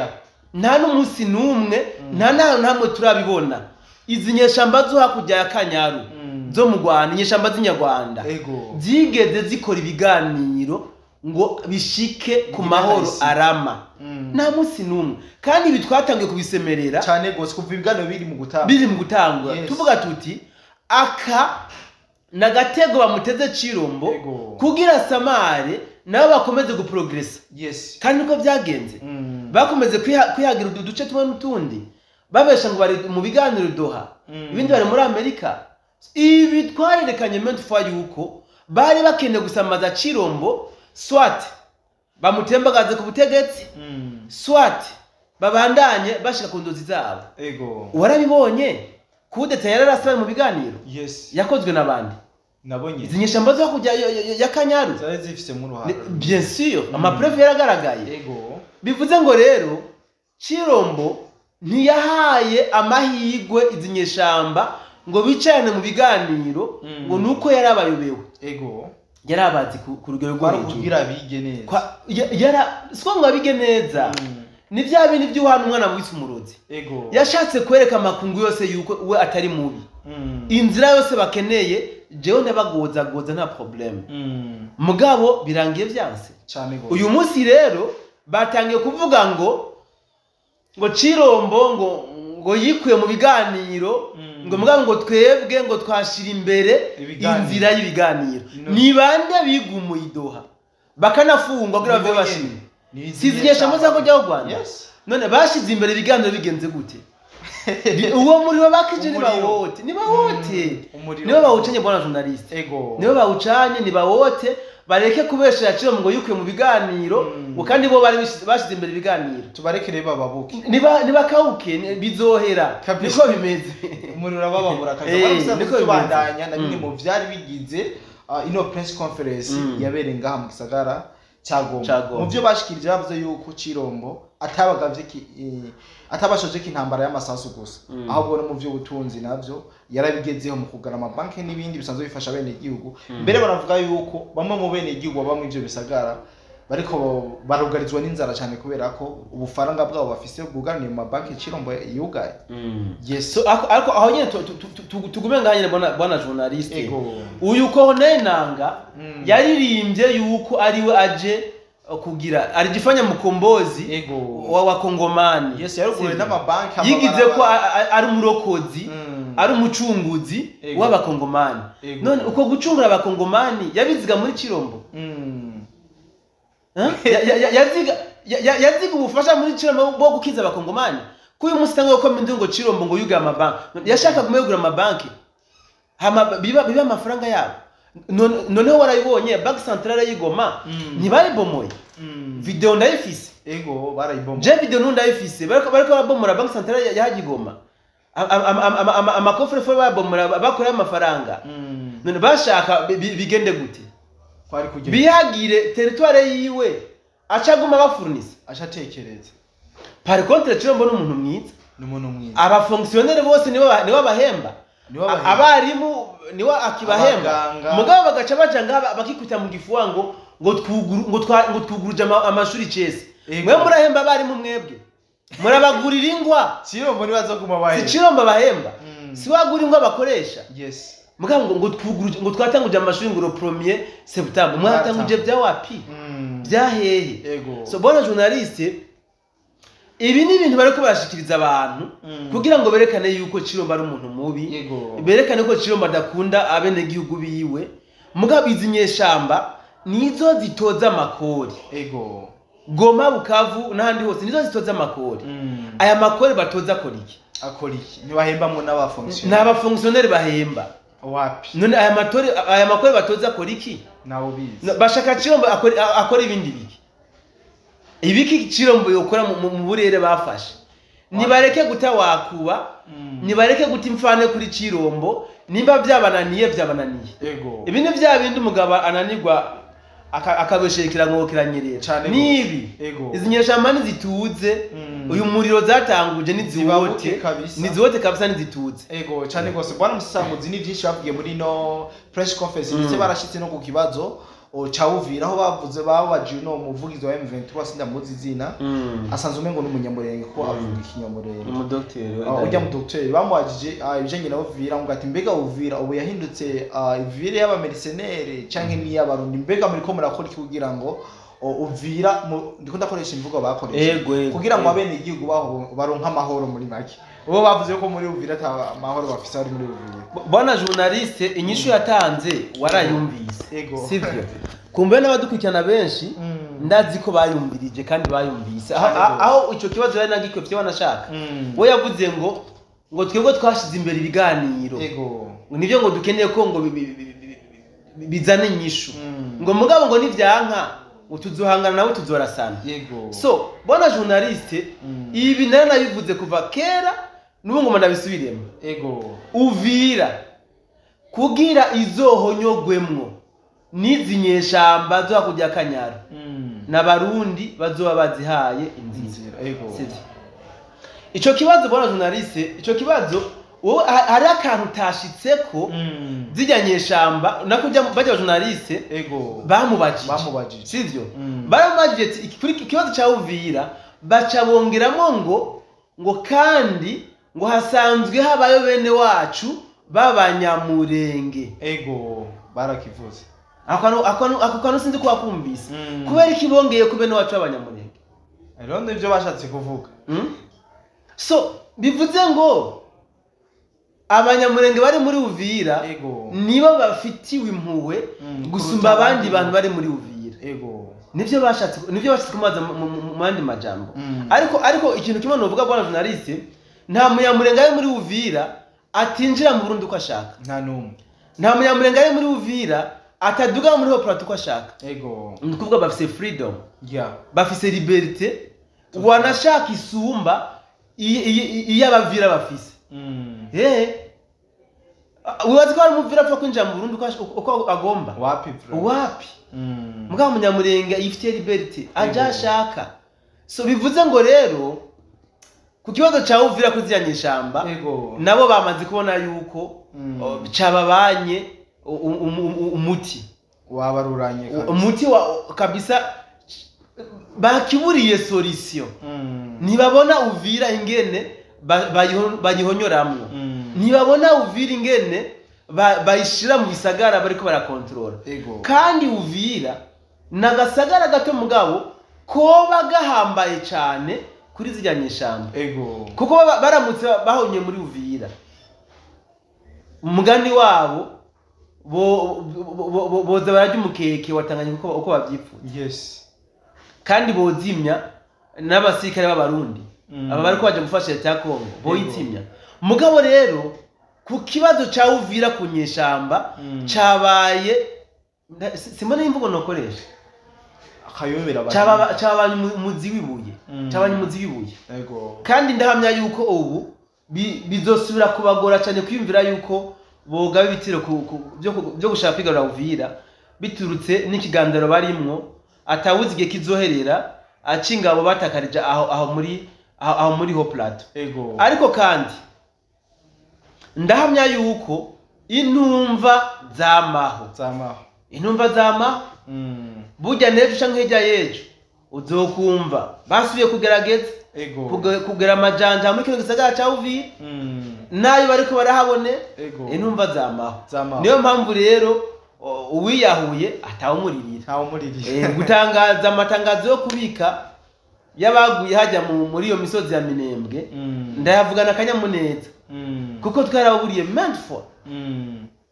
nta n'umunsi n'umwe nta n'ahantu hamwe turabibona izi nyeshamba zo hakurya ya Kanyaru zo mu Rwanda, inyeshamba z'inyarwanda zigeze zikora ibiganiro ngo bishike ku mahoro arama. Nta munsi n'umwe. Kandi ibi twatangiye kubisemerera cyane gose kuva ibiganiro biri mu gutangwa. Tuvuga tuti aka nagatego bamuteze Chirombo kugira samare nabo bakomeze guprogressa. Kandi uko byagenze bakomeze kwihagira uduce tumwe n'utundi babesha ngo bari mu biganiro Doha, ibindi bari muri Amerika. Ibi twarerekanye maintes fois yuko bari bakeneye gusamaza Chirombo, soit bamutembagaze ku butegetsi, soit babandanye bashika ku ndozi zabo. Warabibonye kudeta yararasaba mu biganiro. Yakozwe n'abandi. Nabonye izi nyeshamba zo kujya ya Kanyaru zari zifise mu ruhara. Bien sûr, amapreuve yaragaragaye. Bivuze ngo rero Chirombo ntiyahaye amahigwe izi nyeshamba ngo bicarane mu biganiro ngo nuko yarabayobewe. Yarabazi ku rugero rwo hejuru kugira bige neza. Yara siko ngo abige neza. Ni bya bindi by'uhana umwana witse umurozi. Yashatse kwereka amakungu yose yuko we atari mubi. Inzira yose bakeneye jewe ndabagoza goza nta problème. Mugabo birangiye byanse. Uyu munsi rero batangiye kuvuga ngo Chirombo ngo yikuye mu biganiro, ngo mugabo ngo twebwe ngo twashira imbere inzira y'ibiganiro. Ni bande bigumuye Doha bakanafungwa kugira bave bashimye. Sizi nyeshamba zako jya Rwanda. None bashize imbere ibiganiro bigenze gute? Uwo muriro bakije ni bawote, ni bawote. Nibo bawucanye bwana journaliste. Nibo bawucanye ni bawote bareke kubesha Chirombo ngo yukuye mu biganiro, ngo kandi bo bari bashize imbere ibiganiro. Tubareke reba babuke. Niba kauke bizohera. Niko bimeze. Umuriro bababura kaza. Niko tubandanya na bimwe mu vyari bigize ino press conference yabereye ngaha mu gisagara ca Goma. Mu byo bashikirije bavuze yuko Chirombo atabagavye atabashoje k'intambara y'amasasu gusa, ahubwo no mu by'ubutunzi navyo yarabigezeho mu kugara amabanki n'ibindi bisanzwe bifasha bene igihugu. Mbere baravuga yuko bamwe mu bene igihugu bamwe ivyo bisagara bariko barugarizwa n'inzara cyane kubera ko ubufaranga bwabo bafise bwugaraniye mu mabanki Chirombo yugaye. Yes. So ariko aho nyene tugume ngaha nyene bwana journaliste. Uyu Corneille Nanga yaririmbye yuko ariwe aje kugira alijifanya mkombozi wa wakongomani. Yaruguye n'amabanki yigize ko ari umurokozi, ari umucunguzi w'abakongomani. None uko gucungura abakongomani yabiziga muri Chirombo. Yaziga ubufasha muri Chirombo bwo gukiza abakongomani. Kuyu munsi tango ko mindungo Chirombo ngo yuga amabanki. Yashaka kumegura amabanki. Hama biba amafaranga yabo. Noneho warayibonye Banque Centrale y'Igoma ntibaribomoye. Video ndayifise. Ego barayibomoye. Je video ndayifise. Bariko barabomora Banque Centrale ya Gigoma. Amakofre fo babomora bakora amafaranga. None bashaka bigende gute? Kwari kugenda. Bihagire territoire yiwe acaguma bafurnisa. Acatekereza. Par contre Chirombo n'umuntu mwiza. N'umuntu mwiza. Aba fonctionnaire bose nibo bahemba. Abarimu niwe akibahemba. Mugabo bagaca baja ngaba bakikuta mu gifuwa ngo twuguruje amashuri cese. Mwe murahemba abarimu mwebwe. Murabagurira ingwa. Chirombo ni bazoguma bahemba. Si Chirombo bahemba. Si wagura ingwa bakoresha. Mugabo ngo twuguruje ngo twatanguje amashuri ngo le 1er septembre. Mwatanguje bya wapi? Bya hehe? So bona journaliste ibi ni ibintu bariko barashikiriza abantu kugira ngo berekane yuko Chirombo ari umuntu mubi, berekane ko Chirombo adakunda abene gihugu biwe. Mugabo izi nyeshamba nizo zitoza amakori. Goma, Bukavu n'ahandi hose nizo zitoza amakori. Aya makori batoza akora iki? Akora iki? Ntibahembamwo n'abafonctionnaire. N'abafonctionnaire bahemba. Wapi? None aya makori batoza akora iki? Nawo bizi. Bashaka Chirombo akora ibindi biki? Ibiki Chirombo yokora mu burere bafashe. Nibareke guta wakuba, nibareke guta imfane kuri Chirombo, nimba byabananiye byabananiye. Ibi ni bya bindi umugabo ananirwa Akabeshekera ngo kiranyerera nibi. Izi nyeshamba nizituze, uyu muriro zatanguje niziwote, niziwote kabisa nizituze. Ego cyane gose bwana Musasanguzi, ni byinshi bavugiye muri no press conference, ndetse barashitse no ku kibazo ca Uvira, aho bavuze babaje no muvugizi wa M23 sindamuzi izina, asanzwe umengo n'umunyamurenge ko avuga ikinyamurenge, umudokiteri ujya mu docteur bamwajije ibijanye na Uvira, ngo ati mbega Uvira ubu yahindutse ivire y'abamercenaire canke ni y'abarundi, mbega muri ko murakora iki kugira ngo Uvira, ndiko ndakoresha imvugo bakoresha, kugira ngo abene igihugu baho baronka amahoro muri make. Ubo bavuze ko muri Uvira ata amahoro bafise ari muri Uvira. Bwana journaliste, inyishu yatanze warayumvise, sivyo? Kumbe n'abadukurikirana benshi ndazi ko bayumvirije kandi bayumvise aho ico kibazo yari nagikwe wanashaka. We yavuze ngo twebwe twashize imbere ibiganiro, nivyo ngo dukeneye ko ngo bizane inyishu, ngo mugabo ngo nivyanka ngo tuzohangana nawe tuzorasana. So bwana journaliste, ibi nari nabivuze kuva kera nubu ngo ndabisubiremo. Uvira kugira izohonyogwemwo nizi nyeshamba zo kujya Kanyara n'abarundi bazoba bazihaye inzira. Ico kibazo bwana journaliste, ico kibazo wowe hari akantu utashitseko zijya nyeshamba nakujya bajya journaliste bamubajije, sivyo? Baramubajije kuri kibazo ca Uvira, baca bongeramo ngo kandi ngo hasanzwe habayo bene wacu babanyamurenge. Ego barakivuze ako kantu sinzi ko wakumvise. Kubera iki bongeye ku bene wacu babanyamurenge? Rero nivyo bashatse kuvuga. So bivuze ngo abanyamurenge bari muri Uvira nibo bafitiwe impuhwe gusumba abandi bantu bari muri Uvira. Ego nivyo bashatse kumaza mu yandi majambo. Ariko ikintu kimwe novuga bwana journaliste, nta munyamurenge ari muri Uvira atinjira mu Burundi uko ashaka. Nta numwe. Nta munyamurenge ari muri Uvira ataduga muri ho plateau uko ashaka. Ego ni kuvuga bafise freedom. Yeah. Bafise liberté, wanashaka isumba iy'abavira bafise. Uwazi ko ari umuvira apfa kwinjira mu Burundi uko agomba. Wapi bro? Wapi? Mugabo munyamurenge yifitiye liberté aja ashaka. So bivuze ngo rero ku kibazo ca Uvira kuzirya nyeshamba nabo bamaze kubona yuko cababanye umuti wabaruranye kabisa, umuti wa kabisa bakiburiye solution. Ntibabona Uvira ingene bayihonyoramwo, ntibabona Uvira ingene bayishira mu bisagara bariko barakontrola. Kandi Uvira nagasagara gato mugabo koba gahambaye cyane kuri zirya nyeshamba. Kuko baramutse bahonye muri Uvira, umugani wabo boza bararya umukeke watanganye uko bavyipfuza. Yes. Kandi bozimya n'abasirikare b'abarundi aba bariko baje gufasha leta ya Kongo boyitsimya. Mugabo rero ku kibazo ca Uvira ku nyeshamba cabaye, simbona imvugo nokoresha, akayobera cabaye umuzi wibuye, cabaye umuzi wibuye. Ego kandi ndahamya yuko ubu bizosubira kubagora cyane kwiyumvira yuko boga ibitiro byo gushaka kwigarura Uvira biturutse n'ikiganiro barimwo atawuzi igihe kizoherera acingabo batakarije aho muri ho plateau. Ego ariko kandi ndahamya yuko intumva zamaho intumva zamaho burya nejo canke hirya yejo uzokumva basubiye kugerageza kugera amajanja muri kino gisagara ca Uvira nayo bariko barahabone intumva zamaho. Niyo mpamvu rero uwiyahuye atawumuririra gutangaza amatangazo yo kubika yabaguye hajya muri iyo misozi ya Minembwe ndayavugana akanyamuneza kuko twarababuriye mentful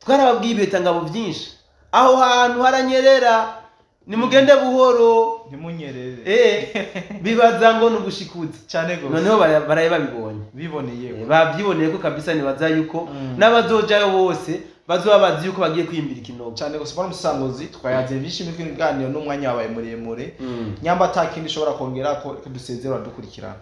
twarababwiye ibitangabo byinshi aho hantu haranyerera nimugende buhoro ntimunyerere bibaza ngo nugushikuza cyane gose. Noneho baraye babibonye biboneye babyiboneye ko kabisa nibaza yuko n'abazojayo bose bazoba bazi yuko bagiye kwimbira ikinogo cyane gose. Bwana Musangozi twayaze byinshi muri kiganiro n'umwanya wabaye muremure nyamba atakindi ushobora kongera ko dusezera dukurikirana.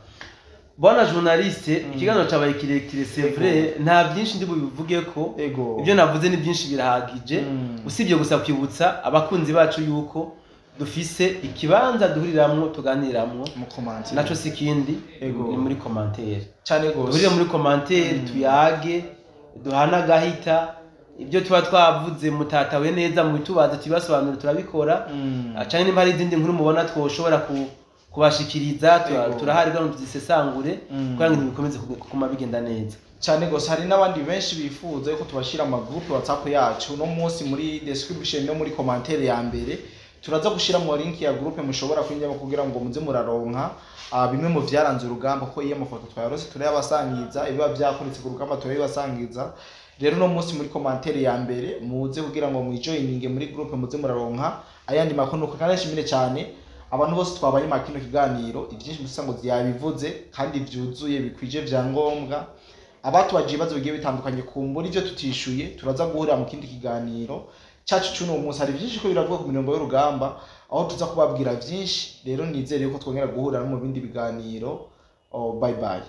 Bwana journaliste, ikiganiro cyabaye kirekire c'est vrai, nta byinshi ndi bubivuge ko ibyo navuze ni byinshi birahagije, usibye gusa kwibutsa abakunzi bacu yuko Dufise ikibanza duhuriramwo, tuganiramwo. Mu commentaire. Naco si kindi, ni muri commentaire. Cyane gose. Duhurire muri commentaire, tuyage, duhane agahita. Ibyo tuba twavuze mutatawe neza, mubitubaze, tubibasobanure, turabikora. Canke nimba hari izindi nkuru mubona twoshobora kubashikiriza, turahari kugira ngo tuzisesangure, kugira ngo ibintu bikomeze kuguma bigenda neza. Cyane gose. Hari n'abandi benshi bifuza yuko tubashira ama groupe WhatsApp yacu. No munsi muri description no muri commentaire ya mbere turaza gushira mu link ya groupe mushobora kwinjiramo kugira ngo muze muraronka bimwe mu vyaranze urugamba, ko iyo amafoto twayarose turayabasangiza, ibiba vyakoretse ku rugamba turabibasangiza. Rero no munsi muri commentaire ya mbere muze kugira ngo mwijoininge muri groupe, muze muraronka ayandi makuru. Kandi nshimire cyane abantu bose twabaye ma kino kiganiro. Ivyinshi musango yabivuze kandi vyuzuye, bikwije vyangombwa. Abatubaje ibibazo bigiye bitandukanye, kumbura ivyo tutishuye, turaza guhurira mu kindi kiganiro cyacu cy'uno munsi. Hari byinshi ko biravuga ku mirongo y'urugamba, aho tuza kubabwira byinshi. Rero nizere yuko twongera guhurira no mu bindi biganiro. Oh, bye bye.